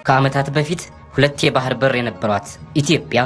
ከዓመታት በፊት ሁለት የባህር በር የነበሯት ኢትዮጵያ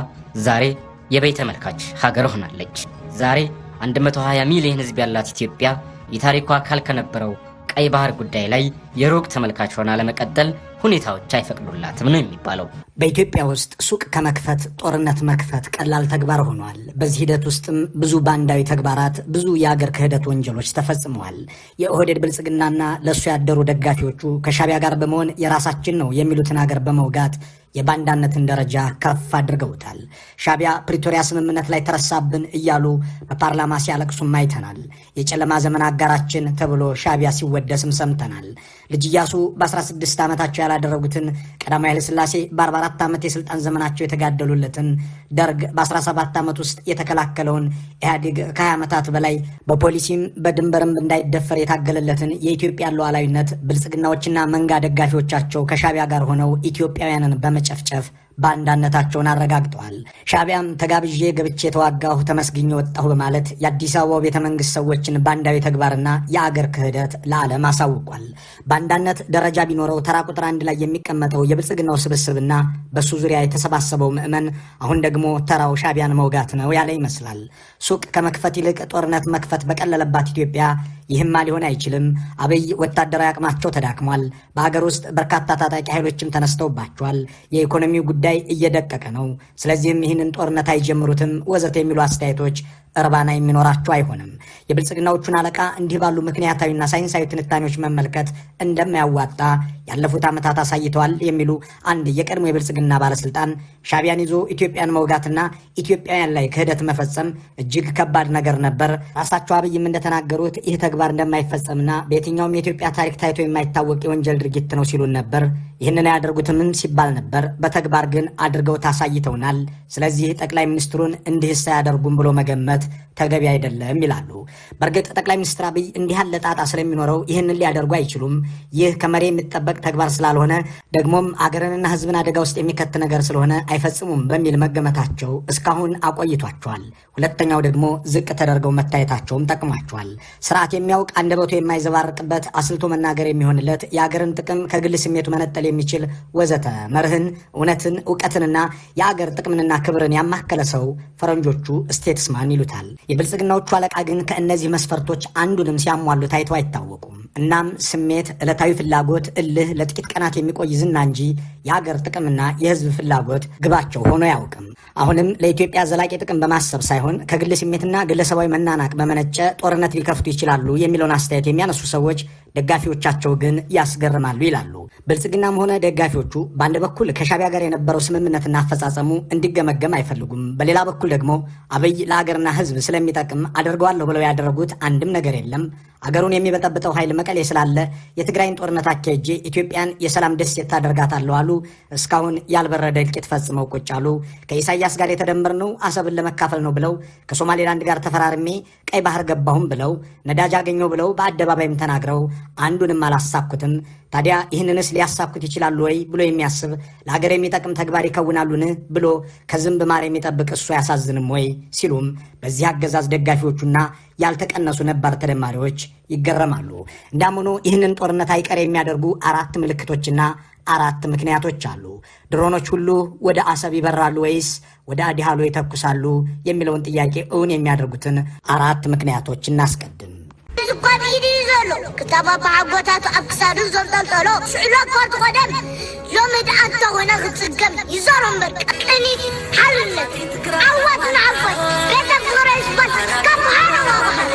ዛሬ የበይ ተመልካች ሀገር ሆናለች። ዛሬ 120 ሚሊዮን ሕዝብ ያላት ኢትዮጵያ የታሪኳ አካል ከነበረው ቀይ ባህር ጉዳይ ላይ የሩቅ ተመልካች ሆና ለመቀጠል ሁኔታዎች አይፈቅዱላትም ነው የሚባለው። በኢትዮጵያ ውስጥ ሱቅ ከመክፈት ጦርነት መክፈት ቀላል ተግባር ሆኗል። በዚህ ሂደት ውስጥም ብዙ ባንዳዊ ተግባራት፣ ብዙ የአገር ክህደት ወንጀሎች ተፈጽመዋል። የኦህዴድ ብልጽግናና ለእሱ ያደሩ ደጋፊዎቹ ከሻቢያ ጋር በመሆን የራሳችን ነው የሚሉትን አገር በመውጋት የባንዳነትን ደረጃ ከፍ አድርገውታል። ሻቢያ ፕሪቶሪያ ስምምነት ላይ ተረሳብን እያሉ በፓርላማ ሲያለቅሱም አይተናል። የጨለማ ዘመን አጋራችን ተብሎ ሻቢያ ሲወደስም ሰምተናል። ልጅ ኢያሱ በ16 ዓመታቸው ያላደረጉትን፣ ቀዳማዊ ኃይለሥላሴ በ44 ዓመት የሥልጣን ዘመናቸው የተጋደሉለትን፣ ደርግ በ17 ዓመት ውስጥ የተከላከለውን፣ ኢህአዴግ ከ20 ዓመታት በላይ በፖሊሲም በድንበርም እንዳይደፈር የታገለለትን የኢትዮጵያ ሉዓላዊነት ብልጽግናዎችና መንጋ ደጋፊዎቻቸው ከሻቢያ ጋር ሆነው ኢትዮጵያውያንን በመጨፍጨፍ ባንዳነታቸውን አረጋግጠዋል። ሻቢያም ተጋብዤ ገብቼ የተዋጋሁ ተመስግኜ ወጣሁ በማለት የአዲስ አበባው ቤተ መንግስት ሰዎችን ባንዳዊ ተግባርና የአገር ክህደት ለዓለም አሳውቋል። ባንዳነት ደረጃ ቢኖረው ተራ ቁጥር 1 ላይ የሚቀመጠው የብልጽግናው ስብስብና በሱ ዙሪያ የተሰባሰበው ምዕመን አሁን ደግሞ ተራው ሻቢያን መውጋት ነው ያለ ይመስላል። ሱቅ ከመክፈት ይልቅ ጦርነት መክፈት በቀለለባት ኢትዮጵያ ይህማ ሊሆን አይችልም። አብይ ወታደራዊ አቅማቸው ተዳክሟል። በሀገር ውስጥ በርካታ ታጣቂ ኃይሎችም ተነስተውባቸዋል። የኢኮኖሚው ጉዳይ እየደቀቀ ነው። ስለዚህም ይህንን ጦርነት አይጀምሩትም ወዘተ የሚሉ አስተያየቶች እርባና የሚኖራቸው አይሆንም። የብልጽግናዎቹን አለቃ እንዲህ ባሉ ምክንያታዊና ሳይንሳዊ ትንታኔዎች መመልከት እንደማያዋጣ ያለፉት ዓመታት አሳይተዋል የሚሉ አንድ የቀድሞ የብልጽግና ባለስልጣን፣ ሻቢያን ይዞ ኢትዮጵያን መውጋትና ኢትዮጵያውያን ላይ ክህደት መፈጸም እጅግ ከባድ ነገር ነበር። ራሳቸው አብይም እንደተናገሩት ይህ ተግባር እንደማይፈጸምና በየትኛውም የኢትዮጵያ ታሪክ ታይቶ የማይታወቅ የወንጀል ድርጊት ነው ሲሉን ነበር። ይህንን አያደርጉትምም ሲባል ነበር። በተግባር ግን አድርገው ታሳይተውናል። ስለዚህ ጠቅላይ ሚኒስትሩን እንዲህስ አያደርጉም ብሎ መገመት ተገቢ አይደለም ይላሉ። በእርግጥ ጠቅላይ ሚኒስትር አብይ እንዲህ ያለ ጣጣ ስለሚኖረው ይህንን ሊያደርጉ አይችሉም። ይህ ከመሪ የሚጠበቅ ተግባር ስላልሆነ፣ ደግሞም አገርንና ሕዝብን አደጋ ውስጥ የሚከት ነገር ስለሆነ አይፈጽሙም በሚል መገመታቸው እስካሁን አቆይቷቸዋል። ሁለተኛው ደግሞ ዝቅ ተደርገው መታየታቸውም ጠቅሟቸዋል። ስርዓት የሚያውቅ፣ አንደበቱ የማይዘባርቅበት፣ አስልቶ መናገር የሚሆንለት፣ የአገርን ጥቅም ከግል ስሜቱ መነጠል የሚችል ወዘተ መርህን፣ እውነትን፣ እውቀትንና የአገር ጥቅምንና ክብርን ያማከለ ሰው ፈረንጆቹ statesman ይሉታል። የብልጽግናዎቹ አለቃ ግን ከእነዚህ መስፈርቶች አንዱንም ሲያሟሉ ታይተው አይታወቁም። እናም ስሜት፣ ዕለታዊ ፍላጎት፣ እልህ፣ ለጥቂት ቀናት የሚቆይ ዝና እንጂ የአገር ጥቅምና የህዝብ ፍላጎት ግባቸው ሆኖ አያውቅም። አሁንም ለኢትዮጵያ ዘላቂ ጥቅም በማሰብ ሳይሆን ከግል ስሜትና ግለሰባዊ መናናቅ በመነጨ ጦርነት ሊከፍቱ ይችላሉ የሚለውን አስተያየት የሚያነሱ ሰዎች ደጋፊዎቻቸው ግን ያስገርማሉ ይላሉ። ብልጽግናም ሆነ ደጋፊዎቹ በአንድ በኩል ከሻቢያ ጋር የነበረው ስምምነትና አፈጻጸሙ እንዲገመገም አይፈልጉም። በሌላ በኩል ደግሞ አብይ ለአገርና ሕዝብ ስለሚጠቅም አደርገዋለሁ ብለው ያደረጉት አንድም ነገር የለም። አገሩን የሚበጠብጠው ኃይል መቀሌ ስላለ የትግራይን ጦርነት አካሄጄ ኢትዮጵያን የሰላም ደሴት ታደርጋታለሁ አሉ። እስካሁን ያልበረደ እልቂት ፈጽመው ቁጭ አሉ። ከኢሳያስ ጋር የተደመርነው አሰብን ለመካፈል ነው ብለው፣ ከሶማሌላንድ ጋር ተፈራርሜ ቀይ ባህር ገባሁም ብለው፣ ነዳጅ አገኘው ብለው በአደባባይም ተናግረው አንዱንም አላሳኩትም። ታዲያ ይህንንስ ሊያሳኩት ይችላሉ ወይ ብሎ የሚያስብ፣ ለሀገር የሚጠቅም ተግባር ይከውናሉን ብሎ ከዝንብ ማር የሚጠብቅ እሱ አያሳዝንም ወይ ሲሉም በዚህ አገዛዝ ደጋፊዎቹና ያልተቀነሱ ነባር ተደማሪዎች ይገረማሉ። እንዳም ሆኖ ይህንን ጦርነት አይቀር የሚያደርጉ አራት ምልክቶችና አራት ምክንያቶች አሉ። ድሮኖች ሁሉ ወደ አሰብ ይበራሉ ወይስ ወደ አዲሃሎ ይተኩሳሉ የሚለውን ጥያቄ እውን የሚያደርጉትን አራት ምክንያቶች እናስቀድም። እዚ እኳ ብኢዱ እዩ ዘሎ፣ ክታብ ኣቦሓጎታቱ ኣብ ክሳዱ ዘንጠልጠሎ ስዕሎ እኳ ትቆደም ሎሚ ደኣ እንተኾነ ክፅገም ይዘሮ እምበር ቅኒት ሓርነት ዓወት ንዓፋይ ቤተ ፍቅረ ይስበል ካብ ሓረባ ባህል።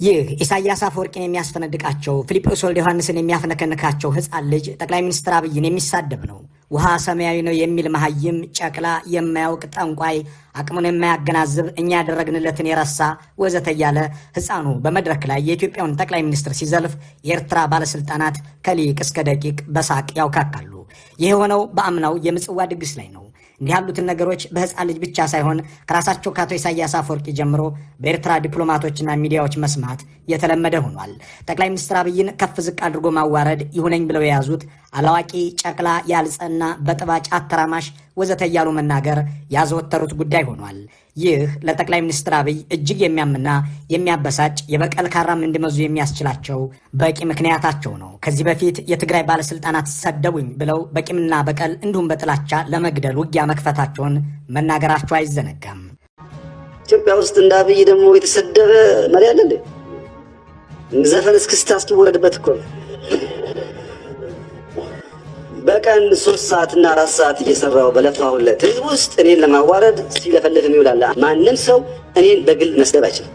ይህ ኢሳያስ አፈወርቂን የሚያስፈነድቃቸው፣ ፊልጶስ ወልደ ዮሐንስን የሚያፍነከንካቸው ህፃን ልጅ ጠቅላይ ሚኒስትር አብይን የሚሳደብ ነው። ውሃ ሰማያዊ ነው የሚል መሐይም፣ ጨቅላ፣ የማያውቅ ጠንቋይ፣ አቅሙን የማያገናዝብ፣ እኛ ያደረግንለትን የረሳ ወዘተ እያለ ህፃኑ በመድረክ ላይ የኢትዮጵያውን ጠቅላይ ሚኒስትር ሲዘልፍ የኤርትራ ባለስልጣናት ከሊቅ እስከ ደቂቅ በሳቅ ያውካካሉ። ይህ የሆነው በአምናው የምጽዋ ድግስ ላይ ነው። እንዲህ ያሉትን ነገሮች በህፃን ልጅ ብቻ ሳይሆን ከራሳቸው ከአቶ ኢሳያስ አፈወርቂ ጀምሮ በኤርትራ ዲፕሎማቶችና ሚዲያዎች መስማት የተለመደ ሆኗል። ጠቅላይ ሚኒስትር አብይን ከፍ ዝቅ አድርጎ ማዋረድ ይሁነኝ ብለው የያዙት አላዋቂ፣ ጨቅላ፣ ያልጸና፣ በጥባጭ፣ አተራማሽ ወዘተ እያሉ መናገር ያዘወተሩት ጉዳይ ሆኗል። ይህ ለጠቅላይ ሚኒስትር አብይ እጅግ የሚያምና የሚያበሳጭ የበቀል ካራም እንዲመዙ የሚያስችላቸው በቂ ምክንያታቸው ነው። ከዚህ በፊት የትግራይ ባለስልጣናት ሰደቡኝ ብለው በቂምና በቀል እንዲሁም በጥላቻ ለመግደል ውጊያ መክፈታቸውን መናገራቸው አይዘነጋም። ኢትዮጵያ ውስጥ እንደ አብይ ደግሞ የተሰደበ መሪ አለ እንዴ? ዘፈን እስክስታ እስኪወረድበት እኮ በቀን 3 ሰዓት እና 4 ሰዓት እየሰራው በለፋሁለት ህዝብ ውስጥ እኔን ለማዋረድ ሲለፈልፍ የሚውላል። ማንም ሰው እኔን በግል መስደብ አይችልም።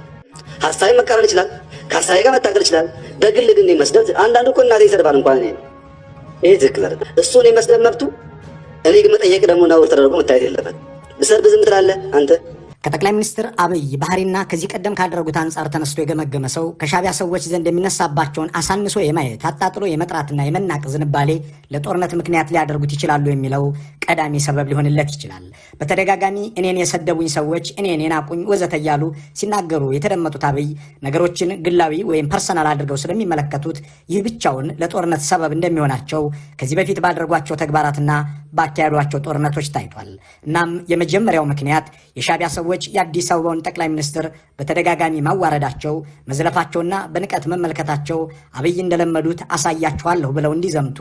ሀሳቤ መቃረን ይችላል፣ ከሀሳቤ ጋር መታገል ይችላል። በግል ግን እኔን መስደብ፣ አንዳንዱ እኮ እናቴ ይሰድባል እንኳን እኔን። ይሄ ትክክል አይደለም። እሱ እኔን መስደብ መብቱ፣ እኔ ግን መጠየቅ ደግሞ ነውር ተደርጎ መታየት የለበትም። ብሰድብ ዝም ትላለህ አንተ። ከጠቅላይ ሚኒስትር አብይ ባህሪና ከዚህ ቀደም ካደረጉት አንጻር ተነስቶ የገመገመ ሰው ከሻዕቢያ ሰዎች ዘንድ የሚነሳባቸውን አሳንሶ የማየት፣ አጣጥሎ የመጥራትና የመናቅ ዝንባሌ ለጦርነት ምክንያት ሊያደርጉት ይችላሉ የሚለው ቀዳሚ ሰበብ ሊሆንለት ይችላል። በተደጋጋሚ እኔን የሰደቡኝ ሰዎች፣ እኔን የናቁኝ ወዘተ እያሉ ሲናገሩ የተደመጡት አብይ ነገሮችን ግላዊ ወይም personal አድርገው ስለሚመለከቱት ይህ ብቻውን ለጦርነት ሰበብ እንደሚሆናቸው ከዚህ በፊት ባደረጓቸው ተግባራትና ባካሄዷቸው ጦርነቶች ታይቷል። እናም የመጀመሪያው ምክንያት የሻዕቢያ ሰዎች የአዲስ አበባውን ጠቅላይ ሚኒስትር በተደጋጋሚ ማዋረዳቸው፣ መዝለፋቸውና በንቀት መመልከታቸው አብይ እንደለመዱት አሳያቸዋለሁ ብለው እንዲዘምቱ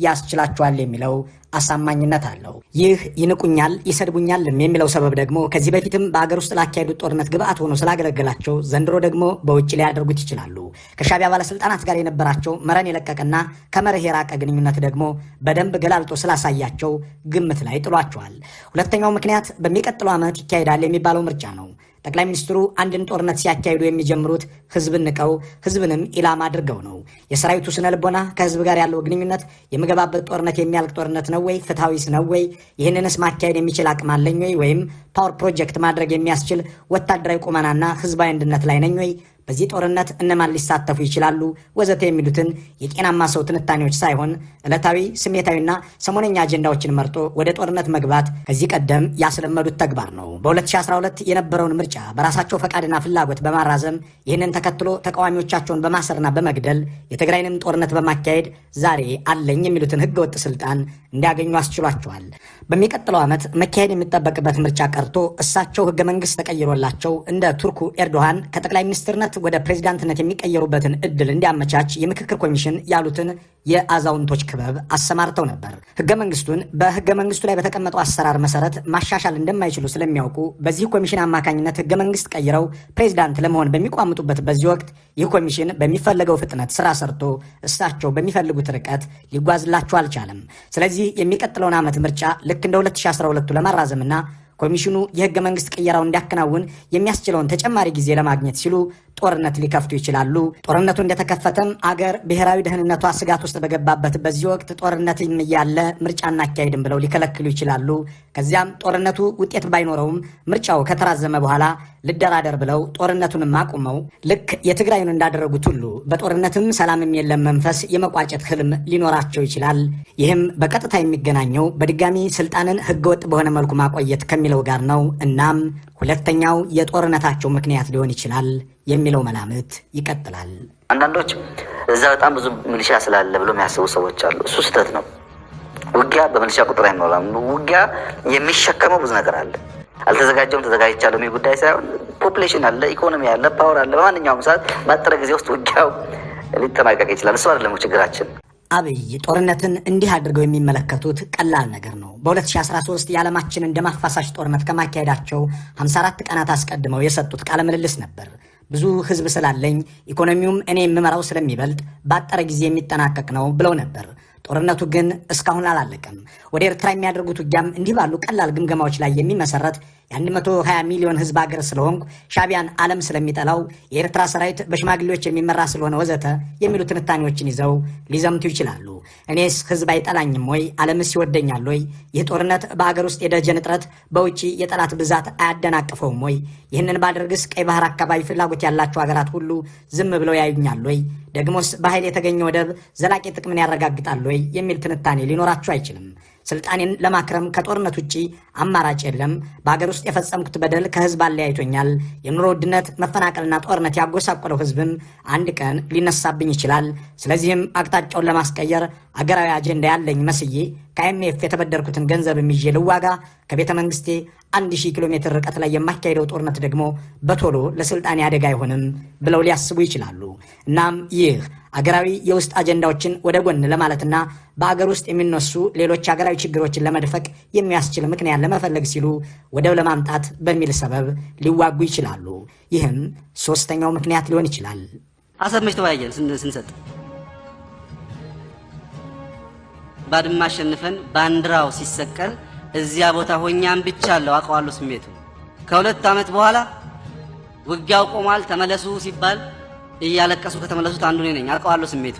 ያስችላቸዋል የሚለው አሳማኝነት አለው። ይህ ይንቁኛል፣ ይሰድቡኛልም የሚለው ሰበብ ደግሞ ከዚህ በፊትም በአገር ውስጥ ላካሄዱት ጦርነት ግብአት ሆኖ ስላገለገላቸው ዘንድሮ ደግሞ በውጭ ሊያደርጉት ይችላሉ። ከሻዕቢያ ባለስልጣናት ጋር የነበራቸው መረን የለቀቀና ከመርህ የራቀ ግንኙነት ደግሞ በደንብ ገላልጦ ስላሳያቸው ግምት ላይ ጥሏቸዋል። ሁለተኛው ምክንያት በሚቀጥለው ዓመት ይካሄዳል የሚባለው ምርጫ ነው። ጠቅላይ ሚኒስትሩ አንድን ጦርነት ሲያካሂዱ የሚጀምሩት ህዝብን ንቀው ህዝብንም ኢላማ አድርገው ነው። የሰራዊቱ ስነ ልቦና፣ ከህዝብ ጋር ያለው ግንኙነት፣ የምገባበት ጦርነት የሚያልቅ ጦርነት ነው ወይ? ፍትሃዊስ ነው ወይ? ይህንንስ ማካሄድ የሚችል አቅም አለኝ ወይ? ወይም power project ማድረግ የሚያስችል ወታደራዊ ቁመናና ህዝባዊ አንድነት ላይ ነኝ ወይ? በዚህ ጦርነት እነማን ሊሳተፉ ይችላሉ? ወዘተ የሚሉትን የጤናማ ሰው ትንታኔዎች ሳይሆን ዕለታዊ፣ ስሜታዊና ሰሞነኛ አጀንዳዎችን መርጦ ወደ ጦርነት መግባት ከዚህ ቀደም ያስለመዱት ተግባር ነው። በ2012 የነበረውን ምርጫ በራሳቸው ፈቃድና ፍላጎት በማራዘም ይህንን ተከትሎ ተቃዋሚዎቻቸውን በማሰርና በመግደል የትግራይንም ጦርነት በማካሄድ ዛሬ አለኝ የሚሉትን ህገወጥ ስልጣን እንዲያገኙ አስችሏቸዋል። በሚቀጥለው ዓመት መካሄድ የሚጠበቅበት ምርጫ ቀርቶ እሳቸው ህገ መንግስት ተቀይሮላቸው እንደ ቱርኩ ኤርዶሃን ከጠቅላይ ሚኒስትርነት ወደ ፕሬዝዳንትነት የሚቀየሩበትን እድል እንዲያመቻች የምክክር ኮሚሽን ያሉትን የአዛውንቶች ክበብ አሰማርተው ነበር። ህገ መንግስቱን በህገ መንግስቱ ላይ በተቀመጠው አሰራር መሰረት ማሻሻል እንደማይችሉ ስለሚያውቁ በዚህ ኮሚሽን አማካኝነት ህገ መንግስት ቀይረው ፕሬዝዳንት ለመሆን በሚቋምጡበት በዚህ ወቅት ይህ ኮሚሽን በሚፈለገው ፍጥነት ስራ ሰርቶ እሳቸው በሚፈልጉት ርቀት ሊጓዝላቸው አልቻለም። ስለዚህ የሚቀጥለውን ዓመት ምርጫ ልክ እንደ 2012 ለማራዘምና ኮሚሽኑ የህገ መንግስት ቅየራውን እንዲያከናውን የሚያስችለውን ተጨማሪ ጊዜ ለማግኘት ሲሉ ጦርነት ሊከፍቱ ይችላሉ። ጦርነቱ እንደተከፈተም አገር ብሔራዊ ደህንነቷ ስጋት ውስጥ በገባበት በዚህ ወቅት ጦርነትም እያለ ምርጫ እናካሄድም ብለው ሊከለክሉ ይችላሉ። ከዚያም ጦርነቱ ውጤት ባይኖረውም ምርጫው ከተራዘመ በኋላ ልደራደር ብለው ጦርነቱንም አቁመው ልክ የትግራዩን እንዳደረጉት ሁሉ በጦርነትም ሰላምም የለም መንፈስ የመቋጨት ህልም ሊኖራቸው ይችላል። ይህም በቀጥታ የሚገናኘው በድጋሚ ስልጣንን ህገወጥ በሆነ መልኩ ማቆየት ከሚለው ጋር ነው። እናም ሁለተኛው የጦርነታቸው ምክንያት ሊሆን ይችላል የሚለው መላምት ይቀጥላል። አንዳንዶች እዛ በጣም ብዙ ሚሊሻ ስላለ ብሎ የሚያስቡ ሰዎች አሉ። እሱ ስህተት ነው። ውጊያ በሚሊሻ ቁጥር አይሞላም። ውጊያ የሚሸከመው ብዙ ነገር አለ። አልተዘጋጀውም ተዘጋጅቻለሁ የሚል ጉዳይ ሳይሆን population አለ፣ ኢኮኖሚ አለ፣ power አለ። በማንኛውም ሰዓት ባጠረ ጊዜ ውስጥ ውጊያው ሊጠናቀቅ ይችላል። እሱ አይደለም ችግራችን። አብይ ጦርነትን እንዲህ አድርገው የሚመለከቱት ቀላል ነገር ነው። በ2013 የዓለማችንን ደም አፋሳሽ ጦርነት ከማካሄዳቸው 54 ቀናት አስቀድመው የሰጡት ቃለ ምልልስ ነበር። ብዙ ህዝብ ስላለኝ ኢኮኖሚውም እኔ የምመራው ስለሚበልጥ ባጠረ ጊዜ የሚጠናቀቅ ነው ብለው ነበር። ጦርነቱ ግን እስካሁን አላለቀም። ወደ ኤርትራ የሚያደርጉት ውጊያም እንዲህ ባሉ ቀላል ግምገማዎች ላይ የሚመሰረት የ120 ሚሊዮን ህዝብ ሀገር ስለሆንኩ፣ ሻዕቢያን ዓለም ስለሚጠላው፣ የኤርትራ ሰራዊት በሽማግሌዎች የሚመራ ስለሆነ ወዘተ የሚሉ ትንታኔዎችን ይዘው ሊዘምቱ ይችላሉ። እኔስ ህዝብ አይጠላኝም ወይ? ዓለምስ ይወደኛል ወይ? ይህ ጦርነት በአገር ውስጥ የደጀን እጥረት፣ በውጪ የጠላት ብዛት አያደናቅፈውም ወይ? ይህንን ባደርግስ ቀይ ባህር አካባቢ ፍላጎት ያላቸው ሀገራት ሁሉ ዝም ብለው ያዩኛል ወይ? ደግሞስ በኃይል የተገኘ ወደብ ዘላቂ ጥቅምን ያረጋግጣል ወይ? የሚል ትንታኔ ሊኖራቸው አይችልም። ስልጣኔን ለማክረም ከጦርነት ውጪ አማራጭ የለም። በአገር ውስጥ የፈጸምኩት በደል ከህዝብ አለያይቶኛል። የኑሮ ውድነት፣ መፈናቀልና ጦርነት ያጎሳቆለው ህዝብም አንድ ቀን ሊነሳብኝ ይችላል። ስለዚህም አቅጣጫውን ለማስቀየር አገራዊ አጀንዳ ያለኝ መስዬ ከ IMF የተበደርኩትን ገንዘብ ይዤ ልዋጋ። ከቤተ መንግስቴ 1000 ኪሎ ሜትር ርቀት ላይ የማካሄደው ጦርነት ደግሞ በቶሎ ለስልጣኔ አደጋ አይሆንም ብለው ሊያስቡ ይችላሉ። እናም ይህ አገራዊ የውስጥ አጀንዳዎችን ወደ ጎን ለማለትና በአገር ውስጥ የሚነሱ ሌሎች አገራዊ ችግሮችን ለመድፈቅ የሚያስችል ምክንያት ለመፈለግ ሲሉ ወደብ ለማምጣት በሚል ሰበብ ሊዋጉ ይችላሉ። ይህም ሶስተኛው ምክንያት ሊሆን ይችላል። አሰብ መች ተወያየን ስንሰጥ ባድማ አሸንፈን ባንዲራው ሲሰቀል እዚያ ቦታ ሆኛም ብቻ አለው አውቀዋለሁ ስሜቱ። ከ2 ዓመት በኋላ ውጊያው ቆሟል ተመለሱ ሲባል እያለቀሱ ከተመለሱት አንዱ እኔ ነኝ። አውቀዋለሁ ስሜቱ።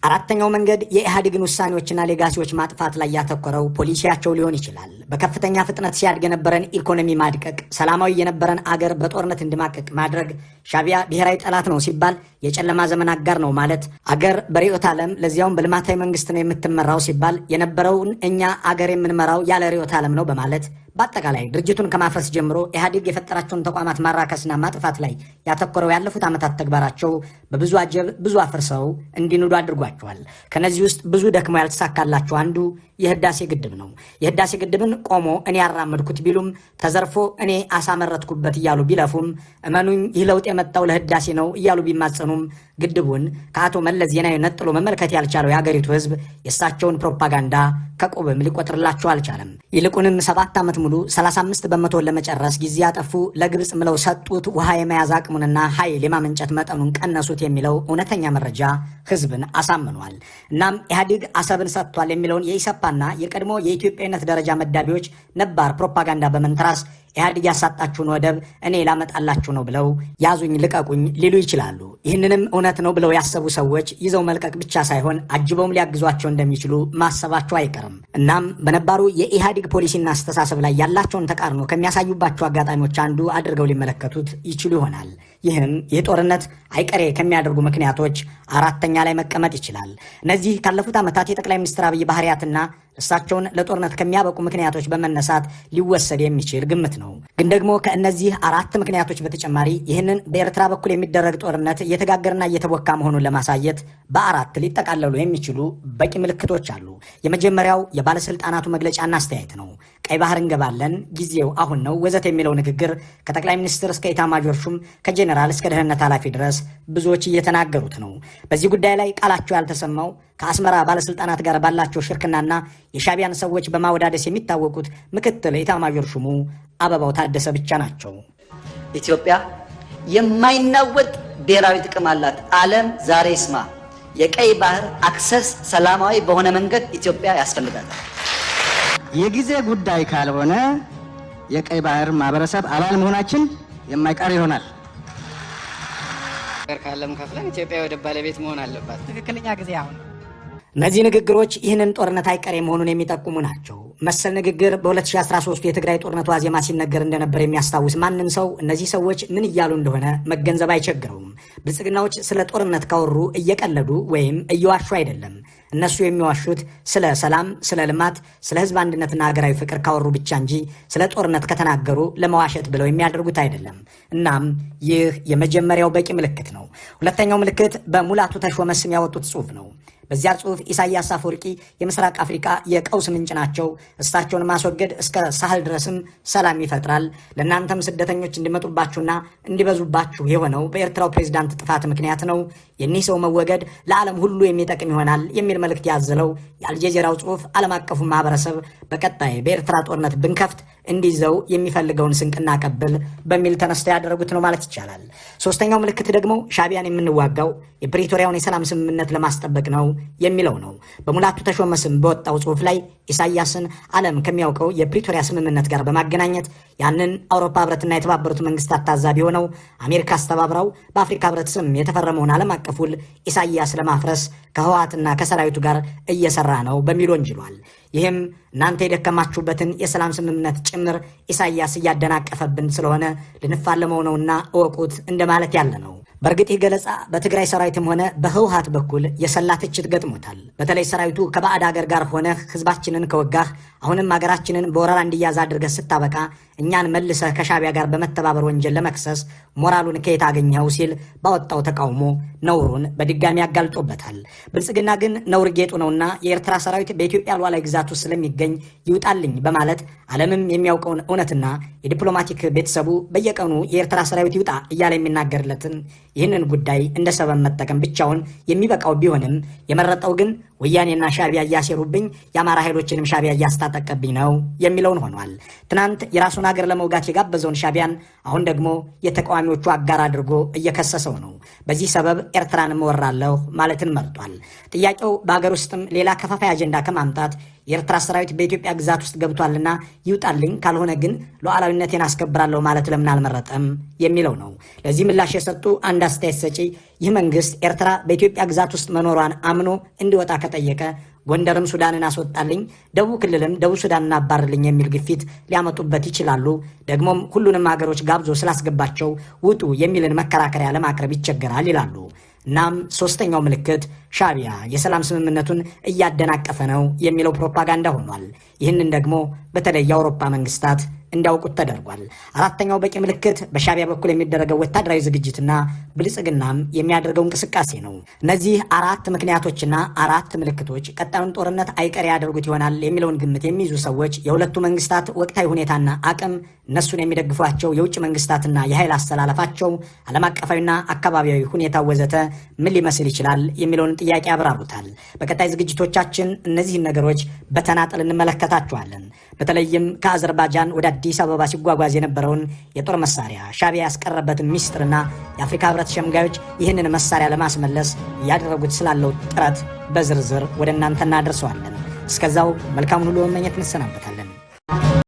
አራተኛው መንገድ የኢህአዴግን ውሳኔዎችና legacy ዎች ማጥፋት ላይ ያተኮረው ፖሊሲያቸው ሊሆን ይችላል። በከፍተኛ ፍጥነት ሲያድግ የነበረን ኢኮኖሚ ማድቀቅ፣ ሰላማዊ የነበረን አገር በጦርነት እንዲማቀቅ ማድረግ፣ ሻዕቢያ ብሔራዊ ጠላት ነው ሲባል የጨለማ ዘመን አጋር ነው ማለት፣ አገር በርዕዮተ ዓለም ለዚያውም በልማታዊ መንግስት ነው የምትመራው ሲባል የነበረውን እኛ አገር የምንመራው ያለ ርዕዮተ ዓለም ነው በማለት በአጠቃላይ ድርጅቱን ከማፍረስ ጀምሮ ኢህአዴግ የፈጠራቸውን ተቋማት ማራከስና ማጥፋት ላይ ያተኮረው ያለፉት ዓመታት ተግባራቸው በብዙ አጀብ ብዙ አፍርሰው እንዲንዱ አድርጓቸዋል። ከነዚህ ውስጥ ብዙ ደክሞ ያልተሳካላቸው አንዱ የህዳሴ ግድብ ነው። የህዳሴ ግድብን ቆሞ እኔ ያራመድኩት ቢሉም ተዘርፎ እኔ አሳመረትኩበት እያሉ ቢለፉም እመኑኝ ይህ ለውጥ የመጣው ለህዳሴ ነው እያሉ ቢማጸኑም ግድቡን ከአቶ መለስ ዜናዊ ነጥሎ መመልከት ያልቻለው የአገሪቱ ህዝብ የእሳቸውን ፕሮፓጋንዳ ከቁብም ሊቆጥርላቸው አልቻለም። ይልቁንም 7 ዓመት ሙሉ 35% ለመጨረስ ጊዜ ያጠፉ ለግብጽ ምለው ሰጡት፣ ውሃ የመያዝ አቅሙንና ኃይል የማመንጨት መጠኑን ቀነሱት የሚለው እውነተኛ መረጃ ህዝብን አሳምኗል። እናም ኢህአዴግ አሰብን ሰጥቷል የሚለውን የኢሰፓና የቀድሞ የኢትዮጵያዊነት ደረጃ መዳቢዎች ነባር ፕሮፓጋንዳ በመንተራስ ኢህአዴግ ያሳጣችሁን ወደብ እኔ ላመጣላችሁ ነው ብለው ያዙኝ ልቀቁኝ ሊሉ ይችላሉ። ይህንንም እውነት ነው ብለው ያሰቡ ሰዎች ይዘው መልቀቅ ብቻ ሳይሆን አጅበውም ሊያግዟቸው እንደሚችሉ ማሰባቸው አይቀርም። እናም በነባሩ የኢህአዴግ ፖሊሲና አስተሳሰብ ላይ ያላቸውን ተቃርኖ ከሚያሳዩባቸው አጋጣሚዎች አንዱ አድርገው ሊመለከቱት ይችሉ ይሆናል። ይህም የጦርነት አይቀሬ ከሚያደርጉ ምክንያቶች አራተኛ ላይ መቀመጥ ይችላል። እነዚህ ካለፉት ዓመታት የጠቅላይ ሚኒስትር አብይ ባህሪያትና እሳቸውን ለጦርነት ከሚያበቁ ምክንያቶች በመነሳት ሊወሰድ የሚችል ግምት ነው። ግን ደግሞ ከእነዚህ አራት ምክንያቶች በተጨማሪ ይህንን በኤርትራ በኩል የሚደረግ ጦርነት እየተጋገረና እየተቦካ መሆኑን ለማሳየት በአራት ሊጠቃለሉ የሚችሉ በቂ ምልክቶች አሉ። የመጀመሪያው የባለስልጣናቱ መግለጫና አስተያየት ነው። ቀይ ባህር እንገባለን፣ ጊዜው አሁን ነው ወዘተ የሚለው ንግግር ከጠቅላይ ሚኒስትር እስከ ኤታማዦር ሹም ከጄኔራል እስከ ደህንነት ኃላፊ ድረስ ብዙዎች እየተናገሩት ነው። በዚህ ጉዳይ ላይ ቃላቸው ያልተሰማው ከአስመራ ባለስልጣናት ጋር ባላቸው ሽርክናና የሻዕቢያን ሰዎች በማወዳደስ የሚታወቁት ምክትል ኤታማዦር ሹሙ አበባው ታደሰ ብቻ ናቸው። ኢትዮጵያ የማይናወጥ ብሔራዊ ጥቅም አላት። ዓለም ዛሬ ይስማ። የቀይ ባህር access ሰላማዊ በሆነ መንገድ ኢትዮጵያ ያስፈልጋታል። የጊዜ ጉዳይ ካልሆነ የቀይ ባህር ማህበረሰብ አባል መሆናችን የማይቀር ይሆናል። ካለም ከፍለን ኢትዮጵያ ወደ ባለቤት መሆን አለባት። ትክክለኛ ጊዜ አሁን። እነዚህ ንግግሮች ይህንን ጦርነት አይቀሬ መሆኑን የሚጠቁሙ ናቸው። መሰል ንግግር በ2013 የትግራይ ጦርነት ዋዜማ ሲነገር እንደነበር የሚያስታውስ ማንም ሰው እነዚህ ሰዎች ምን እያሉ እንደሆነ መገንዘብ አይቸግረውም። ብልጽግናዎች ስለ ጦርነት ካወሩ እየቀለዱ ወይም እየዋሹ አይደለም። እነሱ የሚዋሹት ስለ ሰላም፣ ስለ ልማት፣ ስለ ህዝብ አንድነትና ሀገራዊ ፍቅር ካወሩ ብቻ እንጂ ስለ ጦርነት ከተናገሩ ለመዋሸት ብለው የሚያደርጉት አይደለም። እናም ይህ የመጀመሪያው በቂ ምልክት ነው። ሁለተኛው ምልክት በሙላቱ ተሾመ ስም ያወጡት ጽሑፍ ነው። በዚያ ጽሑፍ ኢሳያስ አፈወርቂ የምስራቅ አፍሪካ የቀውስ ምንጭ ናቸው፣ እሳቸውን ማስወገድ እስከ ሳህል ድረስም ሰላም ይፈጥራል፣ ለእናንተም ስደተኞች እንዲመጡባችሁና እንዲበዙባችሁ የሆነው በኤርትራው ፕሬዝዳንት ጥፋት ምክንያት ነው፣ የኒህ ሰው መወገድ ለዓለም ሁሉ የሚጠቅም ይሆናል የሚል መልእክት ያዘለው የአልጀዚራው ጽሑፍ ዓለም አቀፉ ማህበረሰብ በቀጣይ በኤርትራ ጦርነት ብንከፍት እንዲይዘው የሚፈልገውን ስንቅ እናቀብል በሚል ተነስተው ያደረጉት ነው ማለት ይቻላል። ሶስተኛው ምልክት ደግሞ ሻዕቢያን የምንዋጋው የፕሪቶሪያውን የሰላም ስምምነት ለማስጠበቅ ነው የሚለው ነው። በሙላቱ ተሾመ ስም በወጣው ጽሑፍ ላይ ኢሳያስን ዓለም ከሚያውቀው የፕሪቶሪያ ስምምነት ጋር በማገናኘት ያንን አውሮፓ ህብረትና የተባበሩት መንግስታት ታዛቢ ሆነው አሜሪካ አስተባብረው በአፍሪካ ህብረት ስም የተፈረመውን ዓለም አቀፍ ውል ኢሳያስ ለማፍረስ ከህወሓትና ከሰራዊቱ ጋር እየሰራ ነው በሚል ወንጅሏል። ይህም እናንተ የደከማችሁበትን የሰላም ስምምነት ጭምር ኢሳያስ እያደናቀፈብን ስለሆነ ልንፋለመው ነውና እወቁት እንደማለት ያለ ነው። በእርግጥ ይህ ገለጻ በትግራይ ሰራዊትም ሆነ በህወሓት በኩል የሰላ ትችት ገጥሞታል። በተለይ ሰራዊቱ ከባዕድ ሀገር ጋር ሆነህ ህዝባችንን ከወጋህ፣ አሁንም ሀገራችንን በወረራ እንዲያዝ አድርገህ ስታበቃ እኛን መልሰህ ከሻዕቢያ ጋር በመተባበር ወንጀል ለመክሰስ ሞራሉን ከየት አገኘኸው ሲል ባወጣው ተቃውሞ ነውሩን በድጋሚ አጋልጦበታል። ብልጽግና ግን ነውር ጌጡ ነውና የኤርትራ ሰራዊት በኢትዮጵያ ሉዓላዊ ግዛት ውስጥ ስለሚገኝ ይውጣልኝ በማለት ዓለምም የሚያውቀውን እውነትና የዲፕሎማቲክ ቤተሰቡ በየቀኑ የኤርትራ ሰራዊት ይውጣ እያለ የሚናገርለትን ይህንን ጉዳይ እንደ ሰበብ መጠቀም ብቻውን የሚበቃው ቢሆንም የመረጠው ግን ወያኔና ሻዕቢያ እያሴሩብኝ የአማራ ኃይሎችንም ሻዕቢያ እያስታጠቀብኝ ነው የሚለውን ሆኗል። ትናንት የራሱን ሀገር ለመውጋት የጋበዘውን ሻዕቢያን አሁን ደግሞ የተቃዋሚዎቹ አጋር አድርጎ እየከሰሰው ነው። በዚህ ሰበብ ኤርትራን እወራለሁ ማለትን መርጧል። ጥያቄው በሀገር ውስጥም ሌላ ከፋፋይ አጀንዳ ከማምጣት የኤርትራ ሰራዊት በኢትዮጵያ ግዛት ውስጥ ገብቷልና ይውጣልኝ፣ ካልሆነ ግን ሉዓላዊነቴን አስከብራለሁ ማለት ለምን አልመረጠም የሚለው ነው። ለዚህ ምላሽ የሰጡ አንድ አስተያየት ሰጪ ይህ መንግስት ኤርትራ በኢትዮጵያ ግዛት ውስጥ መኖሯን አምኖ እንዲወጣ ከጠየቀ ጎንደርም ሱዳንን አስወጣልኝ፣ ደቡብ ክልልም ደቡብ ሱዳንን አባርልኝ የሚል ግፊት ሊያመጡበት ይችላሉ። ደግሞም ሁሉንም ሀገሮች ጋብዞ ስላስገባቸው ውጡ የሚልን መከራከሪያ ለማቅረብ ይቸገራል ይላሉ። እናም ሶስተኛው ምልክት ሻዕቢያ የሰላም ስምምነቱን እያደናቀፈ ነው የሚለው ፕሮፓጋንዳ ሆኗል። ይህንን ደግሞ በተለይ የአውሮፓ መንግስታት እንዲያውቁት ተደርጓል። አራተኛው በቂ ምልክት በሻዕቢያ በኩል የሚደረገው ወታደራዊ ዝግጅትና ብልጽግናም የሚያደርገው እንቅስቃሴ ነው። እነዚህ አራት ምክንያቶችና አራት ምልክቶች ቀጣዩን ጦርነት አይቀሬ ያደርጉት ይሆናል የሚለውን ግምት የሚይዙ ሰዎች የሁለቱ መንግስታት ወቅታዊ ሁኔታና አቅም፣ እነሱን የሚደግፏቸው የውጭ መንግስታትና የኃይል አስተላለፋቸው፣ ዓለም አቀፋዊና አካባቢያዊ ሁኔታ ወዘተ ምን ሊመስል ይችላል የሚለውን ጥያቄ ያብራሩታል። በቀጣይ ዝግጅቶቻችን እነዚህን ነገሮች በተናጠል እንመለከታቸዋለን። በተለይም ከአዘርባጃን ወደ አዲስ አበባ ሲጓጓዝ የነበረውን የጦር መሳሪያ ሻዕቢያ ያስቀረበትን ሚስጥርና የአፍሪካ ህብረት ሸምጋዮች ይህንን መሳሪያ ለማስመለስ እያደረጉት ስላለው ጥረት በዝርዝር ወደ እናንተ እናደርሰዋለን። እስከዛው መልካሙን ሁሉ መመኘት እንሰናበታለን።